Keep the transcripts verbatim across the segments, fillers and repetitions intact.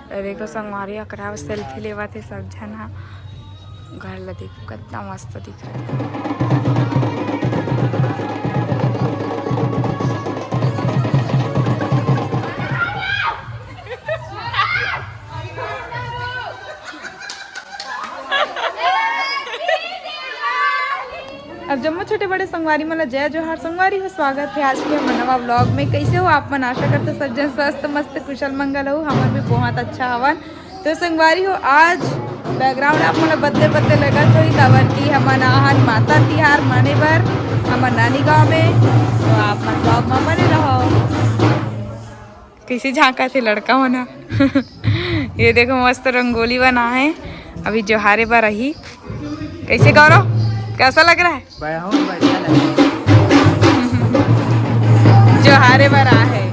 अरे देखो संगवारी, अकरा सेल्फी लेवत हे सब झन हा। घर ला देखो, कितना मस्त दिखत हे। अब जम्मो छोटे बड़े संगवारी मन ला जय जोहार। संगवारी हो, स्वागत हे आज के हमर नवा vlog में। कैसे हो आप मन? आशा करथों सब झन स्वस्थ, मस्त, कुशल, मंगल हो। हमर भी बहुत अच्छा हवन। तो संगवारी हो, आज background आप मन ला बदले बदले लगत होही, काबर कि हमन आहन मातर तिहार माने बर हमर नानी गांव में। तो आप मन vlog में बने रहो। कैसे झांकत हे लड़का मन ह। ये देखो, मस्त रंगोली बना है, अभी जोहारे बर आही। कैसे गौरव, कैसा लग रहा है? बहुत बढ़िया लग रहा है। जोहारे बर आ है।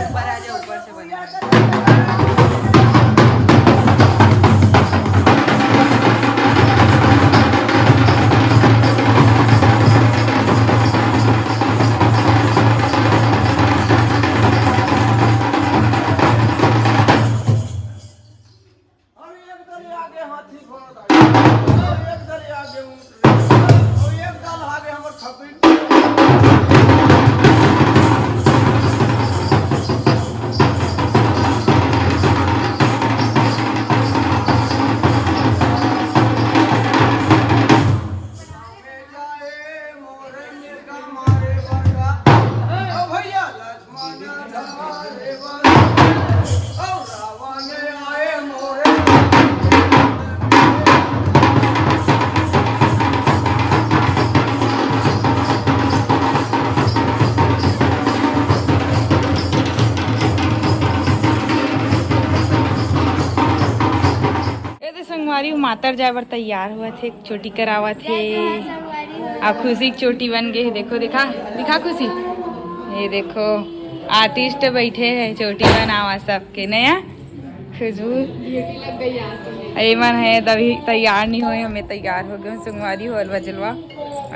ऊपर आ जाओ, ऊपर से बने। ए दे संगवारी, वो मातर जाए बर तैयार होवत हे, चोटी करावत हे। आ खुशी के चोटी बन गए हे, देखो, दिखा, दिखा खुशी। ये देखो, artist बैठे हे, चोटी बनावा सबके, नया खुशबू। ए मन हे तभी तैयार नहीं होए, हमें तैयार हो गए संगवारी हो अलवा जलवा।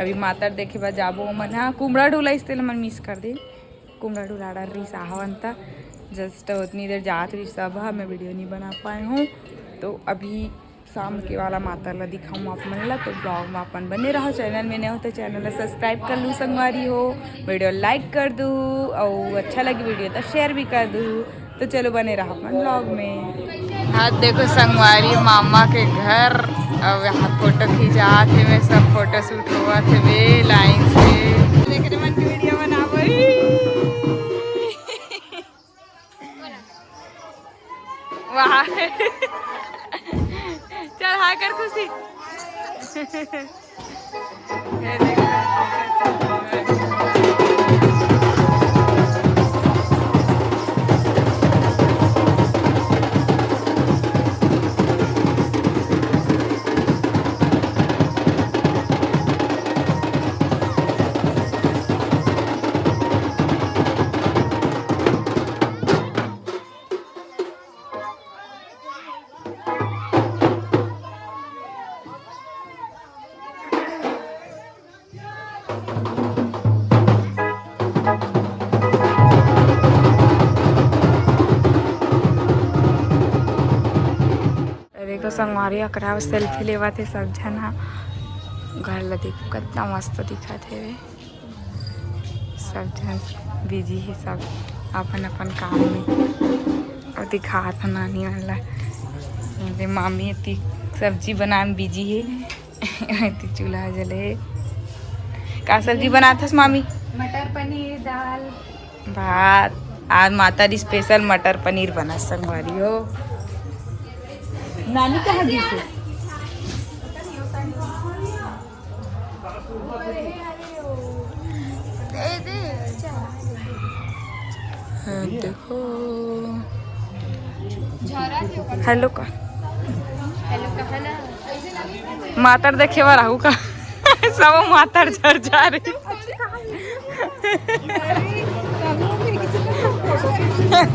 अभी मातर देखे बर जाबो, ओमन हा कुमड़ा ढुलाइस तेला मन miss कर दे। कुमड़ा ढुलाड़ा रिस आहवन त just उतनी देर जात रिस सब ह, मैं video नहीं बना पाए हूँ। तो अभी शाम के वाला मातर ला दिखाऊँ आप मन ला, तो vlog में अपन बने रहो। Channel में नए हो तो channel ला subscribe कर लू संगवारी हो, video like कर दू, और अच्छा लगे video तो share भी कर दू। तो चलो बने रहो अपन vlog में। हाँ देखो संगवारी, मामा के घर, अब यहाँ फोटो खिंचात हे, मैं सब फोटो शूट होवत हे बे line से। देख रे मन की video बनाबो ही। वाह। चल हाय कर खुशी। देखो संगवारी, अकरा सेल्फी लेवत हे सब झन हा। घर ला देखो, कितना मस्त दिखत हे। सब झन busy हे, सब अपन अपन काम में। और दिखात ह नानी मन ला। मेरे मामी एती सब्जी बनाए में busy हे। एती चूल्हा जले हे। का सब्जी बनात हस मामी? मटर पनीर, दाल, भात। आज माता जी special मटर पनीर बना संगवारी हो। नानी कहाँ गिस हे? हाँ, देखो। Hello का? Hello कहा ना। मातर देखे बर आहू का? सब मातर झर जा रही।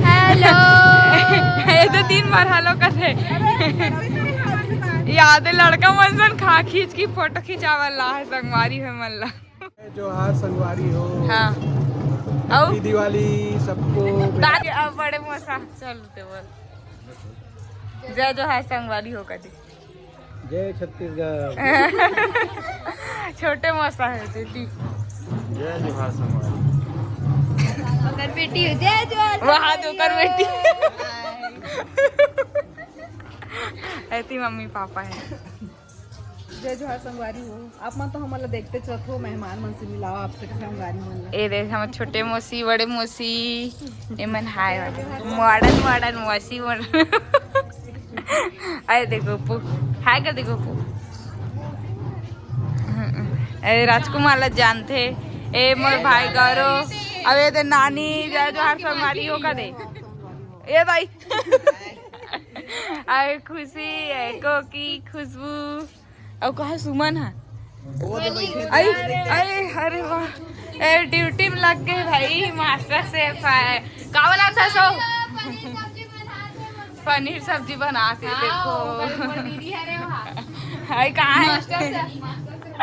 Hello। ये तो तीन बार hello कथे। याद हे लड़का मन सन खा खींच की फोटो खिंचावल ला हे संगवारी हो मन ला। जोहार संगवारी हो। हाँ। अउ Happy Diwali सबको। दादी, अब बड़े मौसा, चल ते बोल। जय जोहार संगवारी हो कदी। जय छत्तीसगढ़। छोटे मौसा है दीदी। जय जोहार संगवारी। ओकर बेटी हो, जय जोहार वहाँ तो ओकर संगवारी बेटी। हो। ऐती मम्मी पापा है। जय जोहार संगवारी हो। आप मन तो हमन ला देखते चलत हो, मेहमान मन से मिलाओ आपसे संगवारी मन ला। ए देख, हमर छोटे मौसी, बड़े मौसी, एमन हाय वाले। मॉडर्न, मॉडर्न मौसी मन। अरे देखो पु, हाय कर देखो पु। अरे राजकुमार ला जानथे। ए मोर भाई गौरव, अब ए दे नानी, जय जोहार संगवारी हो का दे। ए भाई। अरे खुशी, ए कोकी, खुशबू, अउ कहा सुमन हा? अरे, अरे, अरे वाह, ए ड्यूटी में लग गए भाई, मास्टर शेफ है। का बोला था सो? पनीर सब्जी बनाते, देखो। दीदी है रे वहाँ। हाय, कहाँ है? Master chef, master chef.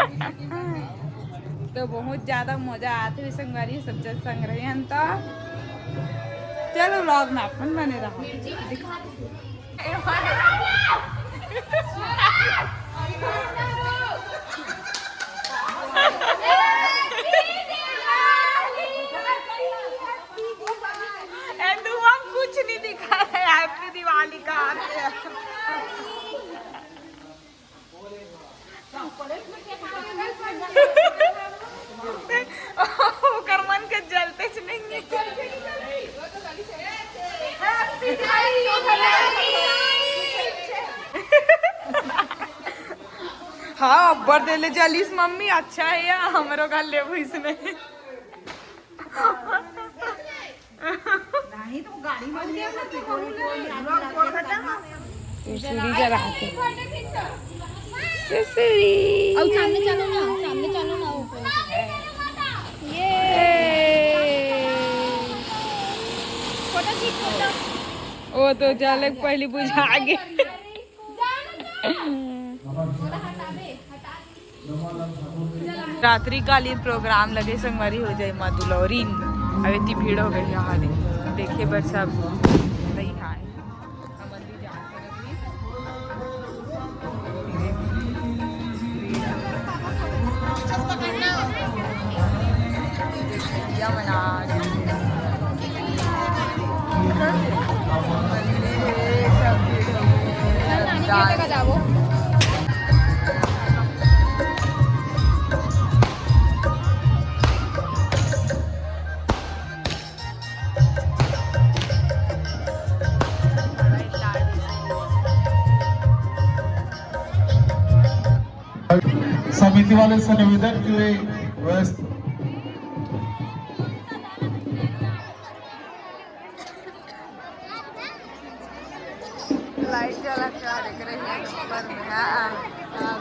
तो बहुत ज्यादा मजा आते हुए संगवारी सब जन संग रहे हैं तो चलो vlog में अपन बने रहो। ए, धुआं कुछ नहीं दिखा रहा है, हैप्पी दिवाली का आते हैं। ओकर मन के जलते च नहीं है। हाँ, अब्बर दे ले जलिस मम्मी, अच्छा है या हमरो घर लेबू इसने। नहीं तो गाड़ी में ये सीढ़ी जरा आके। ये सीढ़ी। अब सामने चलो ना, सामने चलो ना ऊपर। ये। फोटो खींच, फोटो। वो तो जालक पहली बुझा गए। रात्रिकालीन प्रोग्राम लगे संगवारी हो जाए माँ दुलौरी। अब इतनी भीड़ हो गई यहाँ देखे बर सब नहीं आए। समिति वाले से निवेदन की व्यवस्था। लाइट जला के आ रहे हैं ऊपर में। हाँ, हाँ।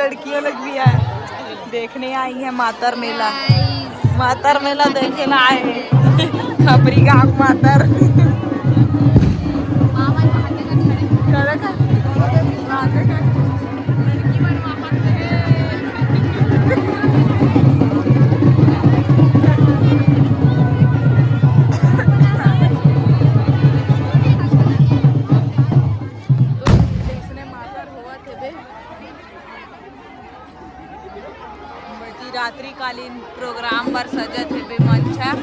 लड़कियों लोग भी है, देखने आई है मातर मेला। मातर मेला देखे ला आए हैं। खपरी गांव मातर। रात्रिकालीन प्रोग्राम बर सजत हेबे मंच ह।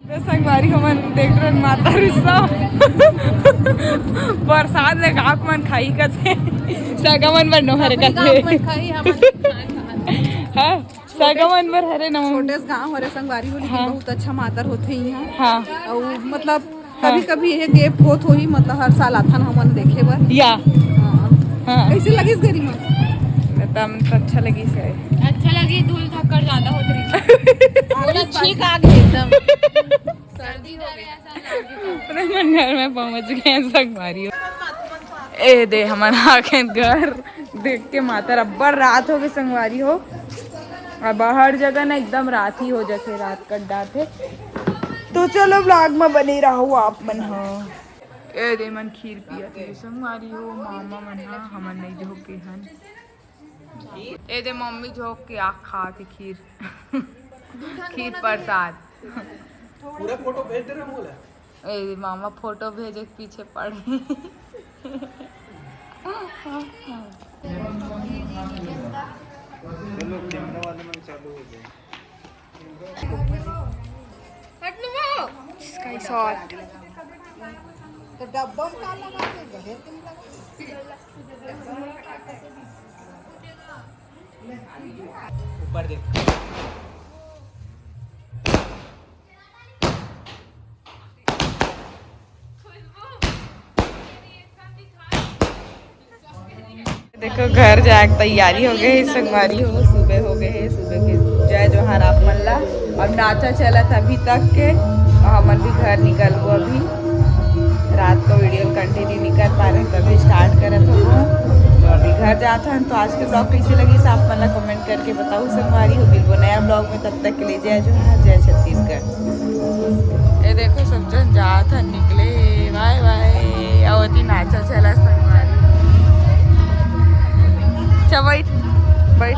तो संगवारी हमन देख रहे माता उत्सव। प्रसाद ले गाँव मन खाई कथे, सगा मन बर नोहर कथे। हाँ, सगा मन बर हरे नमन। छोटे से गाँव हरे संगवारी हो, लेकिन हाँ। बहुत अच्छा मातर होथे यहाँ। हाँ। और मतलब हाँ। कभी कभी ये gap होत होही, मतलब हर साल आथन हमन देखे बर। या। हाँ। हाँ। कैसे लगिस गरी माँ? एकदम तो अच्छा लगिस हे। अच्छा लगी, धूल धक्कड़ ज्यादा होत रही। बोला छींक आ गई एकदम। सर्दी हो गई। अरे मन घर में पहुंच गए हैं संगवारी हो। ए दे हमन आ गए घर। देख के मातर अब्बड़ रात हो गए संगवारी हो। अब हर जगह ना एकदम रात ही हो जाथे, रात कट जाथे। तो चलो vlog में बने रहो आप मन ह। ए दे मन खीर पिया थे संगवारी हो, मामा मन ह, हमन नहीं जो के हन। ए दे मम्मी झोंक के आ खात हे खीर। खीर प्रसाद। पूरा फोटो भेज दे रहे मोला। ए दे मामा फोटो भेजे के पीछे पड़े। चलो कैमरा वाले में चालू हो जाए। Screenshot। तो डब्बा में का लगा के गहे तुम लगा? ऊपर देख। देखो घर जाए के तैयारी हो गए हे संगवारी हो, सुबह हो गए हे, सुबह के जय जोहार आप मन ला। अब नाचा चलत अभी तक के, और हमन भी घर निकलबो अभी। रात का video continue नहीं कर पा रहे, तभी start करत हो। तो अभी घर जात हन। तो आज के vlog कैसे लगिस आप मन ला comment करके बताओ संगवारी हो। मिलबो नया vlog में, तब तक के लिए जय जोहार, जय छत्तीसगढ़। ये देखो सब जन जात हन निकले, bye bye। अवती नाचा चला संगवारी। अच्छा बैठ, बैठ।